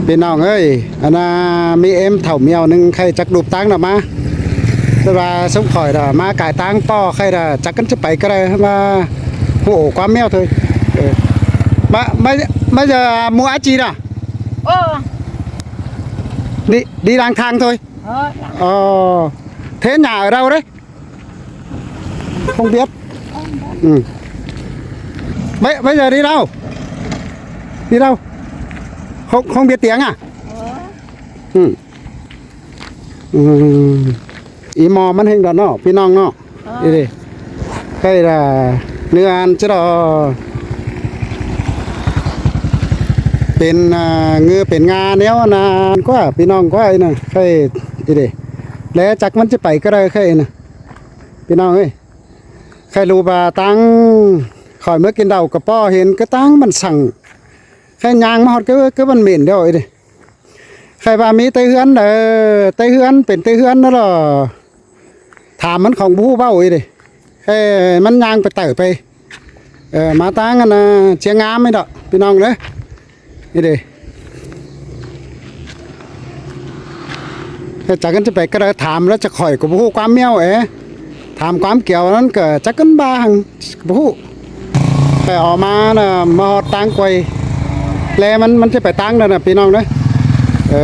ພີ່ນ້ອງເອີຍ ອັນນ່າ ມີເອັມເຖົ້າມຽວໜຶ່ງ ໃຄ່ຈັກລູບຕາງນຳມາ ແຕ່ວ່າຊຸມຂ້ອຍລະມາກາຍຕາງປໍ ໃຄ່ລະຈັກກັນຈະໄປກະໄດ້ ວ່າຮູ້ຄວາມແມວເທີຍ ເອີ ມາ ມາ ມາຈາກໝູ່ອາຈີນະ ເອີ ດີ ດີຫຼັງທາງເທີຍ ເອີ ອໍ ເທນຫຍ້າເຮົາເດ້ ຄອງບຽດ ອືມ ໄວ້ ໄວ້ໃຈດີລາວ ດີລາວ ຄອງ ຄອງບຽດຕຽງອະ ອືມ ອືມ ອີໝໍມັນແຮ່ງດອນເນາະ ພີ່ນ້ອງເນາະ ເອີ ອີເດ ໃກ້ລະເນື້ອອັນຈະດອ ເປັນ ອ່າ ເງືອເປັນງາແນວອັນນັ້ນກວ່າ ພີ່ນ້ອງກວ່າ ອີນະ ໃກ້ ອີເດ ແລະຈັກມັນຈະໄປກະໄດ້ ໃກ້ນະ ພີ່ນ້ອງເອີຍ ໃຄ່ຮູ້ວ່າຕາງຂ້ອຍເມືອກິນເຫຼົ້າກະພໍເຫັນກະຕາງມັນສັງ ໃຄ່ຍ່າງມາຮອດກະ ກະມັນເໝັນແລ້ວ ອີເດ ໃຄ່ວ່າມີແຕ່ເຮືອນເດີ ແຕ່ເຮືອນ ເປັນແຕ່ເຮືອນນັ້ນລະ ຖາມມັນຂອງບໍ່ຮູ້ເວົ້າ ອີເດ ໃຄ່ມັນຍ່າງໄປໄຕ່ໄປ ເອີ ມາຕາງອັນນ່າ ຊຽງງາມນີ້ດອກ ພີ່ນ້ອງເດີ ນີ້ເດ ແຕ່ຈັກກັນຈະໄປກະໄດ້ ຖາມແລ້ວຈະຂ້ອຍກະບໍ່ຮູ້ຄວາມແມວເອ ຖາມຄວາມກຽວນັ້ນກະຈັກກັນບ້າຫັ້ນ ກະບໍ່ຮູ້ ແຕ່ອອກມານະ ມາຮອດຕາງກວຍ ແລມັນ ມັນຈະໄປຕາງນັ້ນນະ ພີ່ນ້ອງເດີ ເອີ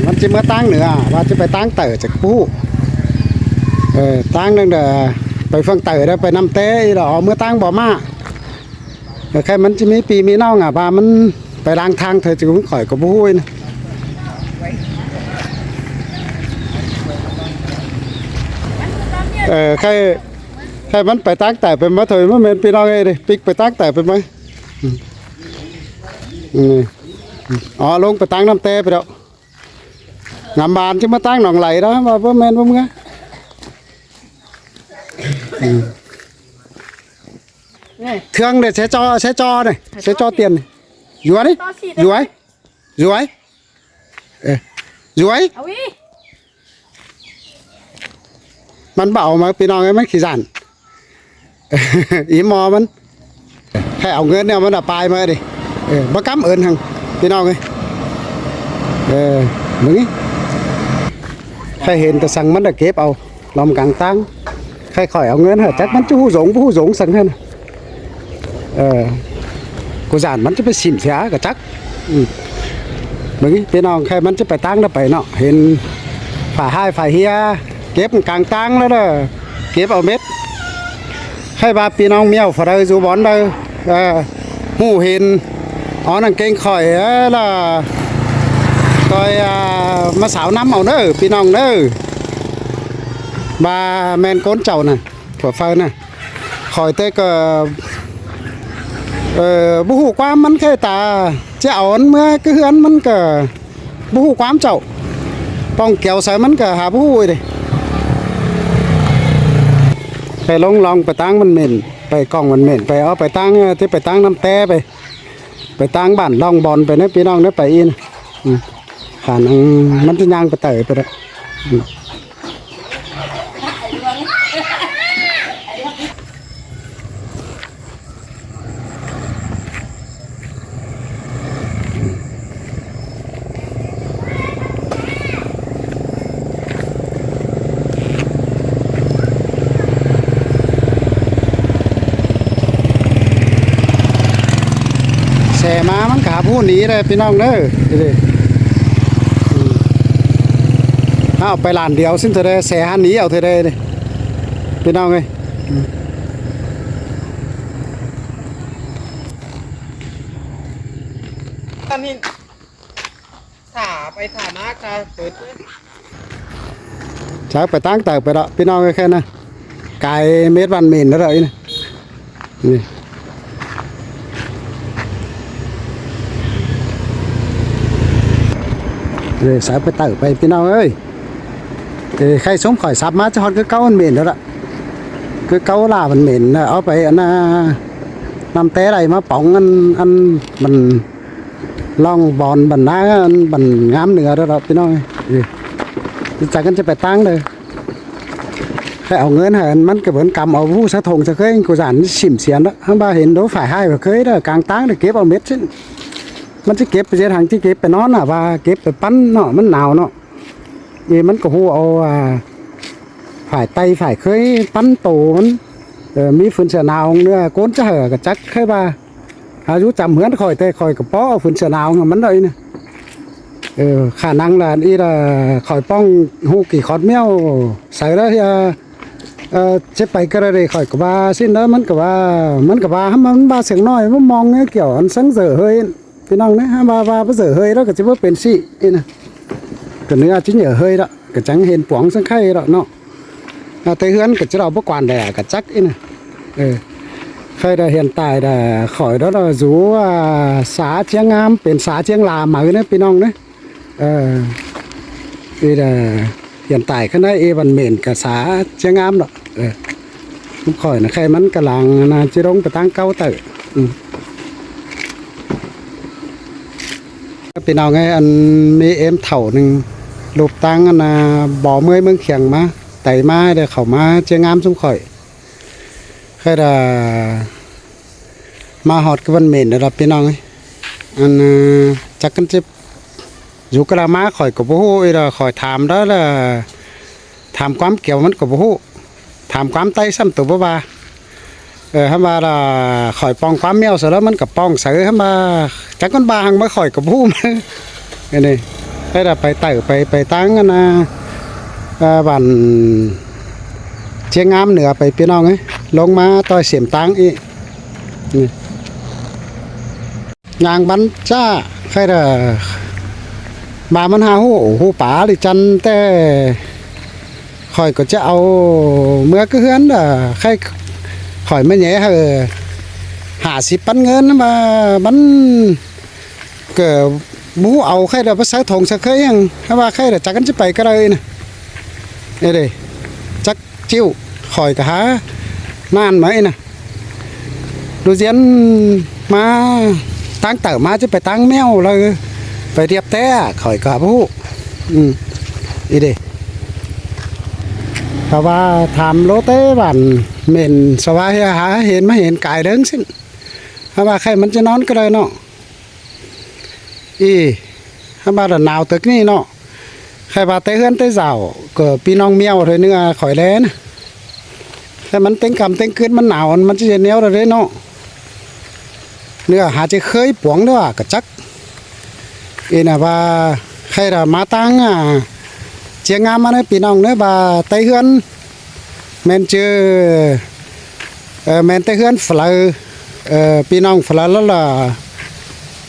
ມັນຈະເມືອຕາງເໜືອ ວ່າຈະໄປຕາງໃຕ້ ຈັກບໍ່ຮູ້ ເອີ ຕາງນັ້ນເດີ ໄປຝັ່ງໃຕ້ເດີ ໄປນຳແຕ່ ລະອອກເມືອຕາງບໍ່ມາ ແຕ່ໃຄ່ມັນຈະມີພີ່ມີນ້ອງອະ ວ່າມັນໄປລາງທາງເທື່ອ ຈະຂອງຂ້ອຍກະບໍ່ຮູ້ນະ ເອີ ໃຄ່ ໃຄ່ມັນໄປຕາງໃຕ້ໄປມາ ໂທ້ ມັນແມ່ນພີ່ນ້ອງເອີຍ ປິກໄປຕາງໃຕ້ໄປມາ ອືມ ອືມ ອໍ ລົງໄປຕາງນຳແຕ່ໄປແລ້ວ ງາມບານຈະມາຕາງໜອງໄຫຼນະ ວ່າບໍ່ແມ່ນບໍ່ເມືອ ອືມ ເທື່ອງເດ ແຊຈໍ ແຊຈໍເດ ແຊຈໍຕຽນ ຢູ່ນີ້ ຢູ່ໄຫ ຢູ່ໄຫ ເອີ ຢູ່ໄຫ ເອົາວິ ມັນບໍ່ເອົາມາ ພີ່ນ້ອງເອີຍ ມັນຂີ້ຢ້ານ ອີໝໍມັນ ໃຫ້ເອົາເງິນແນວມັນນະປາຍມາເດ ເອີ ບໍ່ກຳເອີ້ນຫັ້ນ ພີ່ນ້ອງເອີຍ ເອີ ເບິ່ງນີ້ ໃຫ້ເຫັນແຕ່ສັງມັນນະເກັບເອົາ ລອມກາງຕາງ ໃຫ້ຂ້ອຍເອົາເງິນ ຈັກມັນຈະຮູ້ສົງບໍ່ຮູ້ສົງສັງຫັ້ນ ເອີ ກູຢ້ານມັນຈະໄປຖິ້ມເສຍກະຈັກ ອືມ ເບິ່ງນີ້ພີ່ນ້ອງ ໃຄ່ມັນຈະໄປຕາງໃດໄປເນາະ ເຫັນຝາຮ້າຍຝາເຮຍ ເກັບກາງຕາງແລ້ວເດີ ເກັບເອົາເມັດ ໃຄ່ວ່າພີ່ນ້ອງແມວຜູ້ໃດຢູ່ບ່ອນໃດ ເອີ ຮູ້ເຫັນ ເອົານາງເກງຂ້ອຍ ເອີ ລະ ຂ້ອຍ ອ່າ ມາສາວນຳເອົາເດີ ພີ່ນ້ອງເດີ ວ່າແມ່ນຄົນເຈົ້ານະ ຖົ່ວໄຟນະ ຂ້ອຍແຕ່ກະ ເອີ ບໍ່ຮູ້ຄວາມ ມັນແຄ່ຕາ ຈະເອົາມັນເມືອກະເຮືອນມັນກະ ບໍ່ຮູ້ຄວາມເຈົ້າ ປ່ອງກຽວໃສ່ມັນກະຫາບໍ່ຮູ້ເດ ໄປລົງລອງໄປຕາງມັນເໝັນ ໄປກ່ອງມັນເໝັນ ໄປເອົາໄປຕາງ ເອີ ທີ່ໄປຕາງນຳແຕ່ໄປ ໄປຕາງບ້ານດອງບອນໄປເນາະ ພີ່ນ້ອງເນາະ ໄປອີນ ອືມ ຫານ ມັນຈະຍ່າງໄປໄຕ່ໄປເນາະ ອືມ. ແຊ່ມາມັນກະຫາຜູ້ໜີເດີພີ່ນ້ອງເດີ ນີ້ເດ ອືມ ເອົາໄປລ້ານດຽວຊິເທື່ອໃດ ແຊ່ຫາໜີເອົາເທື່ອໃດນີ້ ພີ່ນ້ອງເອີຍ ອືມ ອັນນີ້ ຖ້າໄປຖ້າມາກະເປີດເລີຍ ຈັກໄປຕາງໃດໄປດອກ ພີ່ນ້ອງເອີຍ ແຄ່ນະ ກາຍເມັດບ້ານເໝັນແລ້ວດອກ ນີ້ ນີ້ ເອີ ສາຍໄປໃຕ້ໄປ ພີ່ນ້ອງເອີຍ ເອີ ໃຄ່ສົມຂ້ອຍສັບມາຈະຮອດຄືເກົ່າ ມັນເໝັນແລ້ວລະ ຄືເກົ່າລະ ມັນເໝັນ ເອົາໄປອັນນ່າ ນຳແຕ່ໄດ້ມາປອງ ອັນ ອັນ ມັນ ລ່ອງບອນບັນນາ ອັນບັນງາມເໜືອເດີດອກ ພີ່ນ້ອງເອີຍ ຈັກກັນຈະໄປຕາງເດີ ໄປເອົາເງິນໃຫ້ ມັນກໍເໝືອນກຳເອົາຜູ້ສາຖົງສະເຄີຍ ກູສານຊິມສຽນເນາະ. ເຮົາວ່າເຫັນໂດຝ່າຍຮ້າຍບໍ່ເຄີຍເດີ ກາງຕາງໄດ້ເກັບເອົາເມັດຊິ ມັນຊິເກັບໄປເຮັດຫຍັງ ຊິເກັບໄປນອນນະ ວ່າເກັບໄປປັ່ນເນາະ ມັນໜາວເນາະ. ເອີ ມັນກໍຮູ້ເອົາ ອ່າ ຝ່າຍໄຕຝ່າຍເຄີຍປັ່ນໂຕມັນ ເອີ ມີຝືນເສືອໜາວເນື້ອໂກນຈະເຫີກະຈັກ ເຄີຍວ່າ ອາ ຢູ່ຈຳເຮືອນຂ້ອຍ ແຕ່ຂ້ອຍກໍເປາະເອົາຝືນເສືອໜາວໃຫ້ມັນໄດ້ນະ. ເອີ ຂ້ານັ່ງລະອັນອີລະ ຂ້ອຍປ້ອງຮູ້ກີ່ຂອດແມວໃສ່ລະ ເອີ ຊິໄປກໍໄດ້ເດ້ ຂ້ອຍກໍວ່າຊີ້ນເດີ. ມັນກໍວ່າ ມັນກໍວ່າ ມັນວ່າສຽງນ້ອຍ ມັນມອງເຫື່ອກ່ຽວ ອັນສັງເສີເຮີຍ ພີ່ນ້ອງນະ ວ່າ ວ່າບໍ່ເສີເຮີຍ ລາວກໍຊິບໍ່ເປັນຊີ້ນະ ກໍເນື້ອຈິເຫຍື້ອເຮີຍລະ ກໍຈັ່ງເຫັນປວງສັງໄຄລະເນາະ. ອາ ແຕ່ເຮືອນກໍຈະເອົາບໍ່ກວານແດ່ ກໍຈັກອີນະ. ເອີ ໃຄດາຮຽນຕາຍດາ ຂ້ອຍດາ ດາ ຢູ່ ອາ ສາຈຽງງາມ ເປັນສາຈຽງຫຼາໃໝນະ ພີ່ນ້ອງນະ. ເອີ ອີດາຮຽນຕາຍ ຄັນໄດ້ເອວັນເມນກະສາຈຽງງາມເນາະ. ເອີ ຂ້ອຍນະ ໃຄມັນກະຫຼັງນະ ຈະລົງໄປທາງເກົ່າເຕີ. ອືມ ພີ່ນ້ອງເອີຍ ອັນມີເອັມເຖົ້າໜຶ່ງ ລູບຕາງອັນນາ ບໍ່ເມື່ອຍເມືອງຂຽງມາ ໄຕມາ ໄດ້ເຂົ້າມາຈຽງງາມຊຸມຂ້ອຍ. ເຄີຍດາ ມາຮອດກະບັນເໝນແລ້ວ ພີ່ນ້ອງເອີຍ. ອັນ ຈັກກັນຈິບ ຢູ່ກະລາມາ ຂ້ອຍກໍບໍ່ຮູ້ອີດອກ ຂ້ອຍຖາມແລ້ວລະ ຖາມຄວາມກ່ຽວມັນກໍບໍ່ຮູ້ ຖາມຄວາມໃຕ້ຊ້ຳໂຕບໍ່ວ່າ. ເອີ ຄຳວ່າລະ ຂ້ອຍປ້ອງຄວາມແມວໃສ່ລະ ມັນກໍປ້ອງໃສ່ ຄຳວ່າ ຈັກມັນວ່າຫຍັງມາ ຂ້ອຍກໍບໍ່ຮູ້. ອັນນີ້ ໃຫ້ລະໄປໄຕ່ໄປ ໄປທາງອັນນາ ເອີ ບ້ານຊຽງງາມເໜືອໄປ ພີ່ນ້ອງເອີຍ ລົງມາຕ່ອຍເສມຕາງອີກ. ນີ້ ຍ່າງບັນຈ້າ ໃຄເດີ ບາມັນຫາຮູ້ ຮູ້ປາລິຈັນ ແຕ່ຂ້ອຍກໍຈະເອົາເມືອກະເຮືອນເດີ ໃຄຂ້ອຍມາແຫຍ່ໃຫ້ຫ້າສິບປັນເງິນ ມາ ມັນ ກໍບໍ່ຮູ້ເອົາໃຄດຽວໄປໃສ່ຖົງໃສ່ເຄີຍຫຍັງ ຖ້າວ່າໃຄດຽວຈັກກັນຊິໄປກໍໄດ້ນະ. ເອີເດ້ ຈັກຈິ້ວ ຂ້ອຍກໍຫານານມາອີນະ ດູຈຽນມາ ຕາງເຕີມາຈະໄປຕາງແມວ ແລ້ວໄປລຽບແຕ້ ຂ້ອຍກໍບໍ່ຮູ້. ອືມ ອີເດ້ ຖ້າວ່າຖາມໂລເຕບ້ານເໝັນສະຫວາຍ ຫາເຫັນມາເຫັນກາຍເດີງຊິ ຖ້າວ່າໃຄມັນຈະນອນກໍໄດ້ເນາະ. ອີ ຖ້າວ່າໜາວຕຶກນີ້ເນາະ ໃຄວ່າແຕ່ເຮືອນແຕ່ເຊົາ ກໍພີ່ນ້ອງມຽວເດີເນື້ອຂ້ອຍແລນະ ແຕ່ມັນເຕັງກຳເຕັງຄືນມັນໜາວ ມັນຊິເຮັດແນວໃດເນາະ ເນື້ອຫາຈະເຄີຍປວງເດີວ່າກະຈັກ. ອີນະວ່າໃຄລະມາຕັ້ງ ອາ ຈຽງງາມມາເດີພີ່ນ້ອງເດີ ວ່າແຕ່ເຮືອນ ແມ່ນເຈີ ເອີ ແມ່ນແຕ່ເຮືອນຝລາຍ ເອີ ພີ່ນ້ອງຝລາຍລະລະ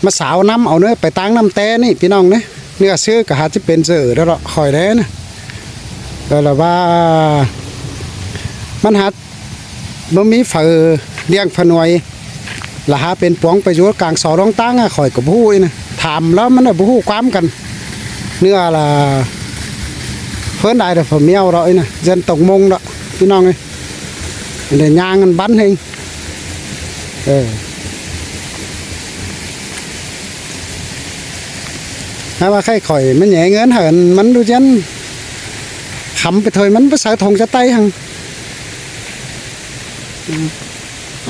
ມາສາວນຳເອົາເນີ ໄປຕາງນ້ຳແຕ່ນີ້ພີ່ນ້ອງເນີ ເນື້ອຊື້ກໍຫາຈະເປັນເສືອດອກ ຂ້ອຍແລນະ ເອີ ລະວ່າມັນຫາ ບໍ່ມີເຝີລ້ຽງຝນວຍ ລະຫາເປັນປວງໄປຢູ່ກາງສອລອງຕາງ ຂ້ອຍກໍບໍ່ຮູ້ອີນະ ຖາມລາວມັນບໍ່ຮູ້ຄວາມກັນ ເນື້ອລະເພິ່ນໄດ້ດອກ ເຂົາມຽວດອກອີນະ ເຢັນຕົງມົງດອກ ພີ່ນ້ອງເອີຍ ໄດ້ຍ່າງກັນບັນເຮງ ເອີ ຖ້າວ່າໃຫ້ຂ້ອຍມາແຫຍ່ເງິນໃຫ້ມັນດູຈັ່ງ ຄຳໄປເທີຍມັນໄປໃສ່ຖົງຈະໄຕ້ຫັ້ນ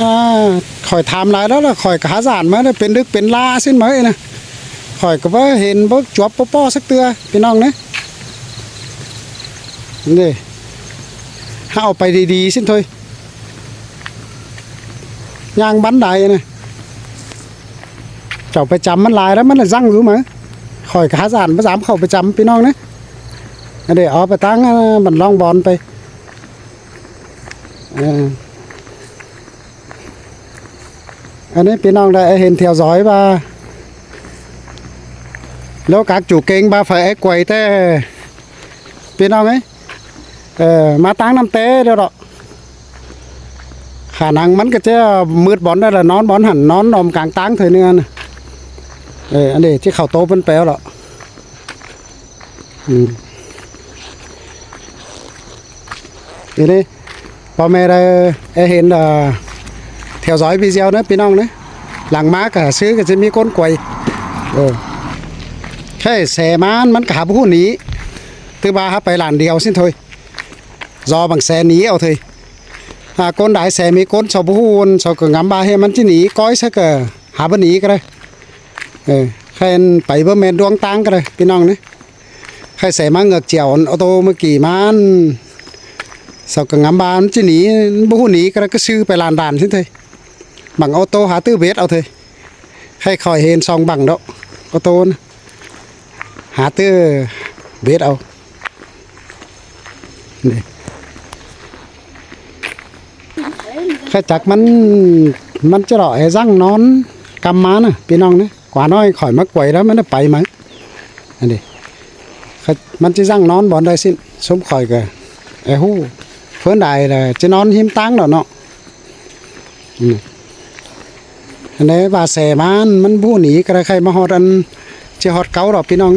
ອາ ຂ້ອຍຖາມຫຼາຍແລ້ວລະ ຂ້ອຍກໍຫາສານມາເປັນດຶກເປັນລາຊິນມາເອີຍນະ ຂ້ອຍກໍບໍ່ເຫັນ ບໍ່ຈວບ ບໍ່ປໍ້ສັກເທື່ອ ພີ່ນ້ອງເອີຍ ນີ້ ເຮົາເອົາໄປດີໆຊິນເທີຍ ຍ່າງບັນໄດນະ ເຈົ້າໄປຈຳມັນຫຼາຍແລ້ວ ມັນລະສັ່ງຢູ່ມາ ຂ້ອຍກໍຫາສານປະຈຳ ເຂົ້າໄປຈຳ ພີ່ນ້ອງເອີຍ ອັນນີ້ເອົາໄປຕັ້ງ ອາ ບັນລອງບອນໄປ ເອີ ອັນນີ້ພີ່ນ້ອງໄດ້ເຫັນແຖວຊອຍວ່າ ໂລກາກຈູເກັງບາໄຟໄອ້ກວຍແຕ່ ພີ່ນ້ອງເອີຍ ເອີ ມາຕາງນ້ຳແຕ່ດຽວດອກ ຂານັງມັນກໍຈະມືດບ່ອນໄດ້ລະ ນອນບ່ອນຫັ້ນ ນອນອ້ອມກາງຕາງເທື່ອໜຶ່ງ ເອີ ອັນນີ້ທີ່ເຂົ້າໂຕເພິ່ນແປວລະ ອືມ ນີ້ເດ້ ພໍ່ແມ່ໄດ້ເຫັນ ເອີ ແຖວຊອຍພີ່ຊຽວເດີ ພີ່ນ້ອງເດີ ຫຼັງມາກະຊື່ກະຈະມີກົ້ນກວຍ ເອີ ແຄ່ແສມານ ມັນກະຫາບໍ່ຮູ້ໜີ ຖືວ່າຫາໄປຫຼານດຽວຊິນໂທຍ ລໍບັງແສໜີເອົາເທີຍ. ຫາກົນຫຼາຍແສມີກົນເຂົາບໍ່ຮູ້ ເຂົາກໍງຳວ່າໃຫ້ມັນຊິໜີ ກ້ອຍຊະກໍຫາບໍ່ໜີກໍໄດ້. ເອີ ໃຫ້ໄປບໍ່ແມ່ນດວງຕາງກໍໄດ້ ພີ່ນ້ອງເອີຍ. ໃຫ້ແສມາເງືອກຈຽວອອໂຕເມື່ອກີ້ມາ ເຂົາກໍງຳວ່າມັນຊິໜີ ບໍ່ຮູ້ໜີກໍໄດ້ ກໍຊື່ໄປລ້ານດ່ານຊິເທີຍ. ບັງອອໂຕຫາຕື້ເບັດເອົາເທີຍ. ໃຫ້ຂ້ອຍເຫັນສອງບັງດອກ ອອໂຕນະ ຫາຕື້ເບັດເອົາ. ນີ້ ຂ້າຈັກມັນ ມັນຈະເລາະແອຈັ່ງນອນກຳມານະ ພີ່ນ້ອງນະ. ກວ່ານ້ອຍຂ້ອຍມາກວຍແລ້ວມັນໄປມາ. ອັນນີ້ ມັນຈະຈັ່ງນອນບ່ອນໃດຊິ ສົມຂ້ອຍກໍແອຮູ້ ເພິ່ນໄດ້ລະຈະນອນຮິມຕາງດອກເນາະ. ອືມ ອັນໃດວ່າແສມາ ມັນບໍ່ໜີກໍໄດ້ ໃຄ່ມາຮອດອັນ ຊິຮອດເກົ້າດອກ ພີ່ນ້ອງ.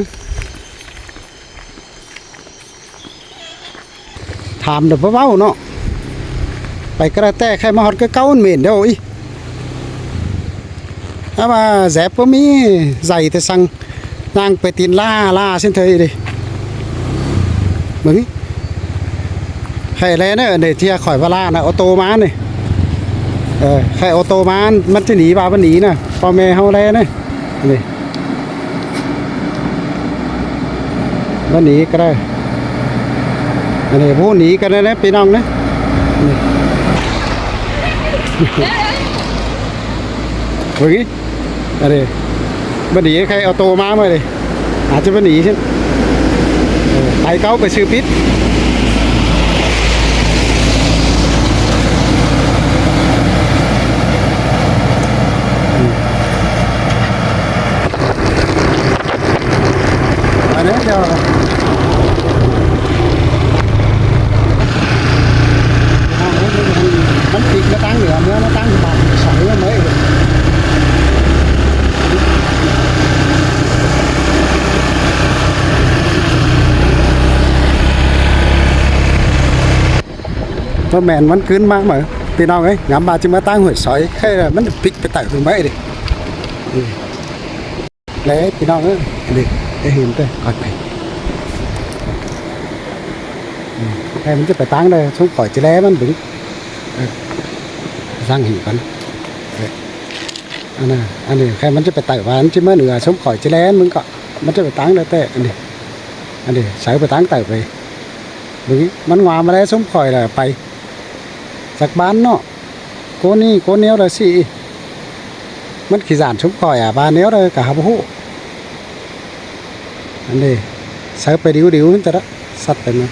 ຖາມແຕ່ບໍ່ເວົ້າເນາະ ໄປກໍໄດ້ແຕ່ໃຄ່ມາຮອດຄືເກົ່າ ມັນເໝັນເດ້. ໂອ້ຍ ຖ້າວ່າແຊບບໍ່ມີໃສ່ແຕ່ສັ່ງ ຍ່າງໄປຕີນລ້າລ້າຊິເທີຍເດ້. ເບິ່ງ ໃຫ້ແລເດີ ອັນນີ້ທີ່ຂ້ອຍວ່າລ້ານະ ອອໂຕມານີ້. ເອີ ໃຫ້ອອໂຕມາ ມັນຈະໜີວ່າມັນໜີນະ ພໍ່ແມ່ເຮົາແລນີ້. ນີ້ ບໍ່ໜີກໍໄດ້ ອັນນີ້ບໍ່ໜີກໍໄດ້ນະ ພີ່ນ້ອງນະ. ນີ້ ເບິ່ງນີ້ ອັນນີ້ບໍ່ໜີ ໃຄ່ອອໂຕມາເມື່ອນີ້ ອາດຈະບໍ່ໜີຊິ ເອີ ໄປເກົ່າ ໄປຊື່ປິດ. ອັນນີ້ດຽວ ມັນ ມັນ ມັນປິກມາທາງເໜືອ ເມືອມາທາງບ້ານສອງເມືອງເລີຍ. ບໍ່ແມ່ນມັນຂຶ້ນມາເໝີ ພີ່ນ້ອງເອີຍ. ງາມວ່າຊິມາຕັ້ງຫ້ວຍສອຍ ໃຄ່ມັນປິກໄປໃຕ້ພຸ້ນໄປເດ້ ເດ້ພີ່ນ້ອງເອີຍ. ເດ້ ໄດ້ເຫັນເດ້ ຄ່ອຍໄປ ອືມ ໃຫ້ມັນຈະໄປຕັ້ງເດີ ສົມຂ້ອຍຈະແລມັນເບິ່ງ ເອີ ສ້າງຫີກັນ ເອີ ອັນນັ້ນ ອັນນີ້ໃຫ້ມັນຈະໄປໃຕ້ວ່າ ມັນຈະມາເໜືອ ສົມຂ້ອຍຈະແລນ ມຶງກໍ ມັນຈະໄປຕັ້ງໄດ້ແຕ່ ອັນນີ້ ອັນນີ້ໃສ່ໄປຕັ້ງໃຕ້ໄປ ເບິ່ງ ມັນງາມມາແລ້ວ ສົມຂ້ອຍລະໄປ ຈັກບ້ານເນາະ ໂກນີ້ໂກແນວໃດຊິ ມັນຂີ້ຢ້ານ ສົມຂ້ອຍອະ ວ່າແນວໃດກໍຫາບໍ່ຮູ້. ອັນນີ້ໃສ່ໄປດິວໆ ມັນຈະສັດໄປມາ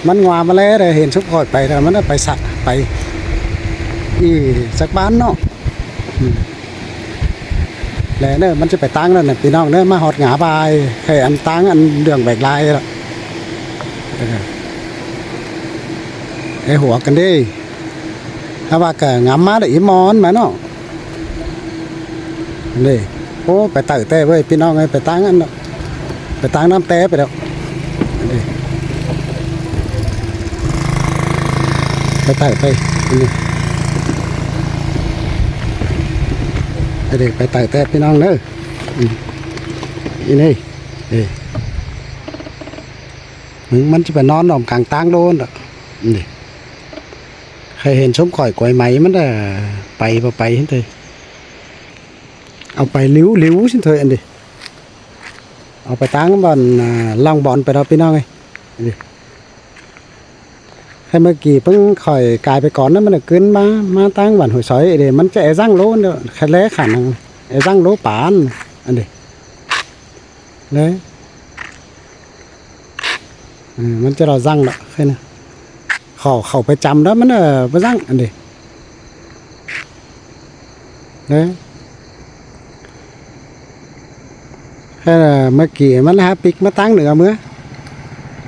ມັນງາມມາແລ້ວ ເຫັນສົມຂ້ອຍໄປແລ້ວ ມັນໄປສະ ໄປອີ່ ຈັກບ້ານເນາະ ອືມ. ແລະເດີ ມັນຈະໄປຕັ້ງແລ້ວນະ ພີ່ນ້ອງເດີ ມາຮອດຫຍ້າບາຍ ໃຫ້ອັນຕັ້ງອັນເລື່ອງແບກລາຍແລ້ວ ເອີ ໃຫ້ຫົວກັນເດ້ ຖ້າວ່າກະງາມມາແລ້ວອີ່ມອນມາເນາະ ເດ້. ໂອ້ ໄປໃຕ້ແຕ່ເວີຍ ພີ່ນ້ອງເອີຍ ໄປຕັ້ງອັນ ໄປຕັ້ງນ້ຳແຕ່ໄປແລ້ວ ໄປໃຕ້ໄປ ນີ້ ໄປເດ້ ໄປໃຕ້ແຕ່ພີ່ນ້ອງເດີ ອືມ ອີ່ນີ້ ເດ້ ມັນຈະໄປນອນອ້ອມກາງຕາງໂດນດອກ ນີ້ ໃຫ້ເຫັນຊົມຂ້ອຍກວຍໄໝມັນດະ ໄປບໍ່ໄປຫັ້ນເຕີ ເອົາໄປລິວໆ ຊັ້ນເຕີ ອັນນີ້ ເອົາໄປຕັ້ງບ່ອນ ອ່າ ລ່ອງບ່ອນໄປດອກ ພີ່ນ້ອງເອີຍ ນີ້ ໃຫ້ເມື່ອກີ້ເພິ່ນຂ້ອຍກາຍໄປກ່ອນນະ ມັນກຶນມາ ມາຕັ້ງບ້ານຫ້ວຍສອຍເດ້ ມັນຈະແອສັງໂລນເດີ ແລຂານແອສັງໂລປານ ອັນນີ້ ເລີຍ ເອີ ມັນຈະລະສັງດອກ ເຄີຍນະ ເຂົ້າ ເຂົ້າໄປຈຳແລ້ວມັນ ເອີ ບໍ່ສັງ ອັນນີ້ ເອີ ເອີ ເມື່ອກີ້ມັນຫາປິກມາຕັ້ງເໜືອເມືອ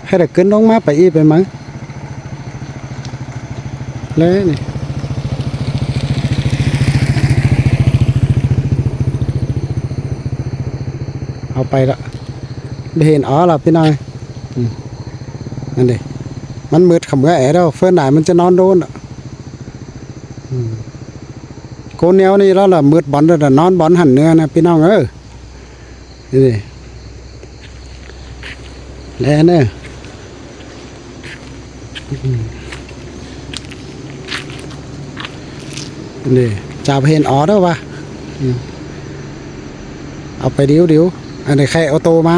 ໃຫ້ໄດ້ຂຶ້ນລົງມາໄປອີກໄປມາ ແລ້ວນີ້ ເອົາໄປລະ ໄດ້ເຫັນອໍລະພີ່ນ້ອງ ອືມ ນັ້ນເດ້ ມັນມືດຂະເໝືອແອດອກ ເຟີນນາຍມັນຈະນອນໂດນ ອືມ ໂກນແນວນີ້ແລ້ວລະ ມືດບ່ອນ ນອນບ່ອນຫັ້ນເໜືອນະ ພີ່ນ້ອງເອີຍ ນີ້ເດ້ ແລເນີ ນີ້ ຈາວເຫັນອໍເດີວ່າ ອືມ ເອົາໄປດິວໆ ອັນນີ້ແຄ່ອໍໂຕມາ.